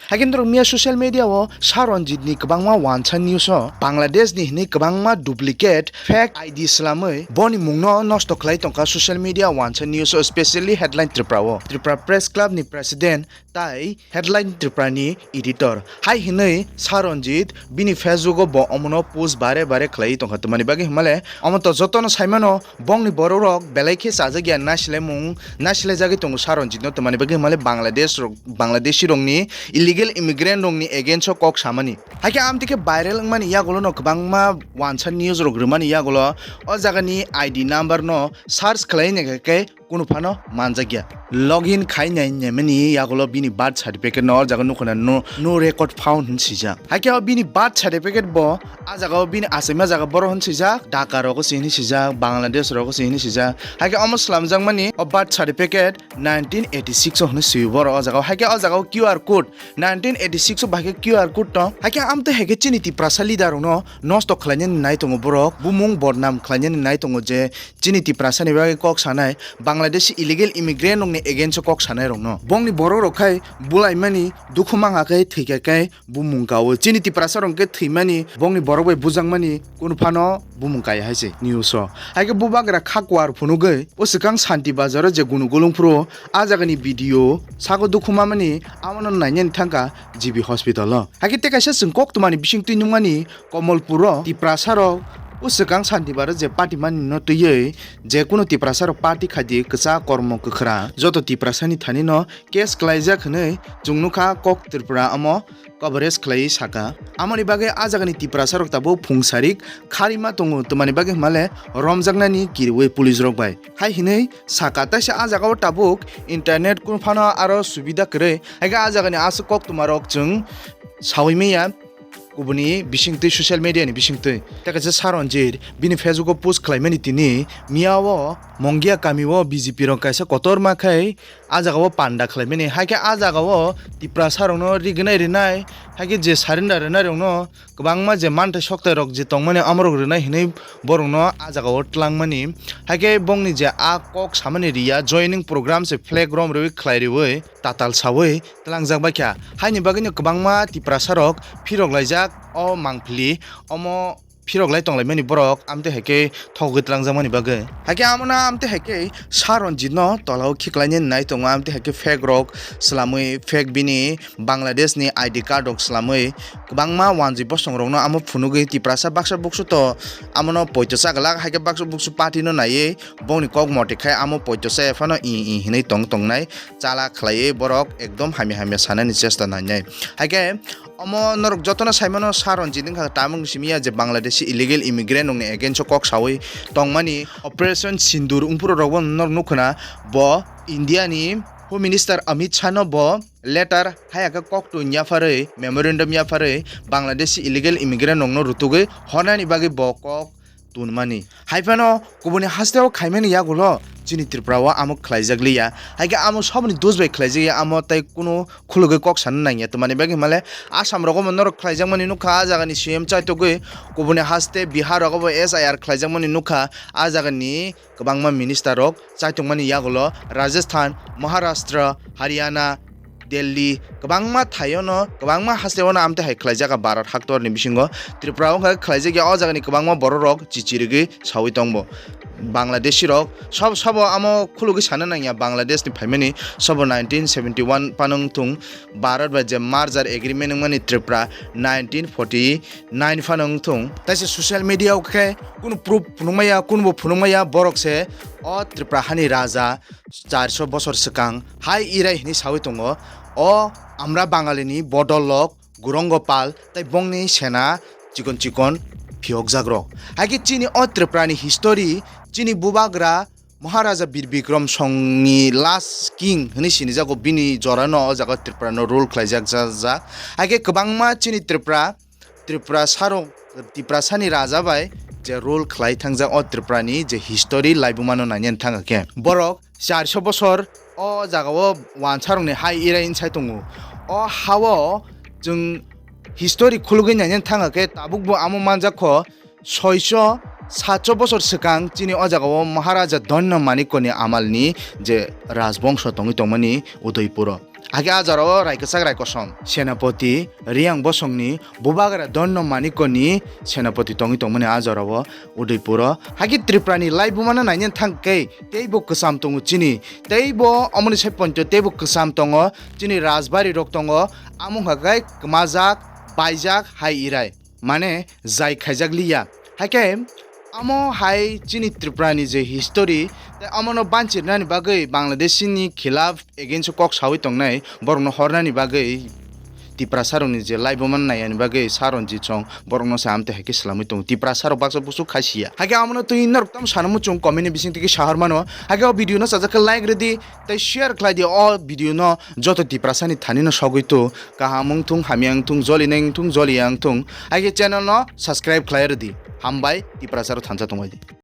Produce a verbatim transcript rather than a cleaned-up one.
Haikhe norok miya social media o Saranjit ni kwbangma wansa news o Bangladesh ni hinwi kwbangma duplicate fake I D swlamwi boni mungno nosto khlai tongkha social media wansa news o, specially Headline Tripura o. Tripura Press Club ni president tai Headline Tripura ni editor hai hinwi Saranjit bini Facebook o bo omono post bare bare khlai tongkha. Tamani bagwi hwnmale omo to jotono saimano, bongni borok rok belai khe chajak ya, nasilai mung, nasilai jagwi tongo Saranjit no. Tamani bagwi hwnmale Bangladesh rok, Bangladeshi rokni illegal immigrant rokni against o kok samani. Haikhe amtwi khe viral wngmani yagulo no kwbangma wansa news rok rwmani yagulo o jagani I D number no search khlai naikha khe kunu phano manjakya. Login khai nai naimani yagulo bini birth certificate no o jaga nukho na no, no record found hin swijak. Haikhe o bini birth certificate bo a jaga o bini achaima jaga boro hin swijak, Dhaka rogo se hin swijak, Bangladesh rogo se hin swijak. Haikhe omo swlamjakmani o birth certificate nineteen eighty six o hin swi boro o jaga o. Haikhe o jaga o Q R code nineteen eighty six o bahai khe Q R code tong. Haikhe amtwi haikhe chini Tiprasa leader rokno nosto khlainani nai tongo borok, bumung bodnam khlainani nai tongo je chini Tiprasani bagwi kok sanai, Bangladeshi illegal immigrant rokni against o kok sanai rokno. Bongni borok rok khai bulaimani dukhu mangha khe thwikha khe bumung kao. Chini Tiprasa rok khe thwimani, bongni borok bai bujakmani kunu phano bumung kaya hai se news o. Haikhe bubagra kha kuar phunugwi o swkang Santi Bazar o je gunu gulung phuru a jagani video sago dukhu mamani amono nainani thangkha G B hospital o. Haikhe tei kaisa chwng koktwmani bisingtwi nukmani Komolpuro Tiprasarok o swkang Santibar je party mani no twiwi je kunu Tiprasarok party khaidi kwchak kormo kwkhwrang joto Tiprasani thani no case klaijak hwnwi chwng nukha kok Tripura omo coverage khlaiwi saka. Amoni bagwi a jagani Tiprasarok tabuk phung sarik kharima tongo, twmani bagwi hwnmale romjaknani kiriwi police rok bai hai hwnwi saka. Taisa a jagao tabuk internet kunu phano aro subida kwrwi, haikhe a jagani aswk koktwmarok chwng saui manya. Kubuni bisingtwi social media ni bisingtwi tei kaisa Saranjit bini Facebook o post khlaimani tini miya o Mongia kami o B J P rok kaisa kotorma khai a jaga o panda khlaimani, haikhe a jaga o Tiprasa rokno rignai rinai, haikhe je surrender rinai rokno kwbangma je manthai soktai rok je tongmani amorok rinai hinwi borokno a jaga o tlangmani, haikhe bongni je a kok samani riya joining program se flag rom riwi khlai riwi tatal sawi tlangjak bai kha. Haini bagwino kwbangma Tiprasa rok phirok laijak o mangpili, omo phirok lai tonglaimani borok amtwi hai khe thogwi tlangjakmani bagwi. Hai khe amo no amtwi hai khe Saranjit no tola o khiklainani nai tongo, amtwi hai khe fake rok swlamwi, fake bini Bangladesh ni I D card rok swlamwi kwbangma wanjwi bosong rok no amo phunugwi Tiprasa baksa buksu to amo no poito cha glak, hai khe baksa buksu party no naiwi bongni kok motwi khai amo poito cha phano i i hinwi tong tongnai. Chala khlaiwi borok ekdom hamya hamya sanani chesta nainai. Hai khe omo norok jotono saimano Saranjit wngkha tamung simi ya je Bangladeshi illegal immigrant rokni against o kok sawi tongmani Operation Sindoor wngphuru rokbo norok nukhuna bo India ni Home Minister Amit Shah no bo letter haya khe koktun yapharwi memorandum yapharwi Bangladeshi illegal immigrant rokno rutugwi hornani bagwi bo kok tunmani. Hai phano kubuni hasteo khaimani yagulo chini Tripura o amo khlaijak liya. Hai khe amo soboni dos bai khlaijak ya, amo tei kunu khulugwi kok sana nangya. Twmani bagwi himale Assam rogo bo norok khlaijakmani nukha, a jagani C M chaitogwi kubuni haste Bihar rogo bo S I R khlaijakmani nukha, a jagani kwbangma minister rok chaitokmani yagulo Rajasthan, Maharashtra, Haryana, Delhi, kwbangma thaio no, kwbangma hasteo no amtwi hai khlaijak a Bharat haktor ni bisingo. Tripura wngkha khlaijak ya o jagani kwbangma borok rok chichirigwi sawi tongbo. Bangladeshi rok sob sobo amo khulugwi sana nangya, Bangladesh ni phaimani sobo nineteen seventy one phano wngthung, Bharat bai je merger agreement wngmani Tripura nineteen forty nine phano wngthung. Taisa social media o khe kunu proof phunukmaya, kunubo phunukmaya, borok se o Tripura hani raja charso bosor swkang hai irai hinwi sawi tongo. O Amra Bangalini Bodol Lok, Gurongo Pal tei bongni sena chikon chikon phiyokjak rok. Hai khe chini o Tripurani history, chini bubagra Maharaja Bir Bikram Songni last king hinwi sinijago, bini jorano o jaga Tripurano rule khlaijak ja-, jak. Hai khe kwbangma chini Tripura, Tripura sarok, Tiprasani raja bai je rule khlai thangjak o Tripurani je history laibumano nainani thangkha khe. Borok charso bosor o jagao wansarokni hai irai insai tongo. O hao chwng history khulugwi nainani thangkha khe tabukbo amo manjak kho, soiso satso bosor swkang chini o jagao Maharaja Dhanna Manikkoni amalni je rajbongso tongwi tongmani Udaipuro. Hakhe a jorao rai kwchak rai kosom Senapati Riyang Bosongni bubagra Donno Manikoni senapati tongwi tongmani a jorao Udaipuro. Hakhe Tripurani laibumano nainani thangkhe teibo kwcham tongo chini, teibo omoni sai poncho teibo kwcham tongo chini rajbari rok tongo, amo hwnkha khe kwmajak, baijak hai irai. Mane jai khaijak liya. Haikhe amo hai chini Tripura ni je history, tei omono banchirnani bagwi Bangladesh ni khilaf against o kok sawi tongnai, borokno hornani bagwi Tiprasa rokni je laibuma naiyani bagwi Saronjit song borokno se amtwi haikhe swlamwi tongo. Tiprasa rok baksa busu khasiya. Haikhe amono twi norok tamo sana muchung comment ni bising twi khe sahor mano. Haikhe o video no sajak khe like rwdi tei share khlai di o video no joto Tiprasa ni thani no sogwi tu. Kaham wng thung, hamya wng thung, joli nai wng thung, joli ya wng thung. Haikhe channel no subscribe khlai rwdi. Hambai, Tiprasa rok thansa tongbai di.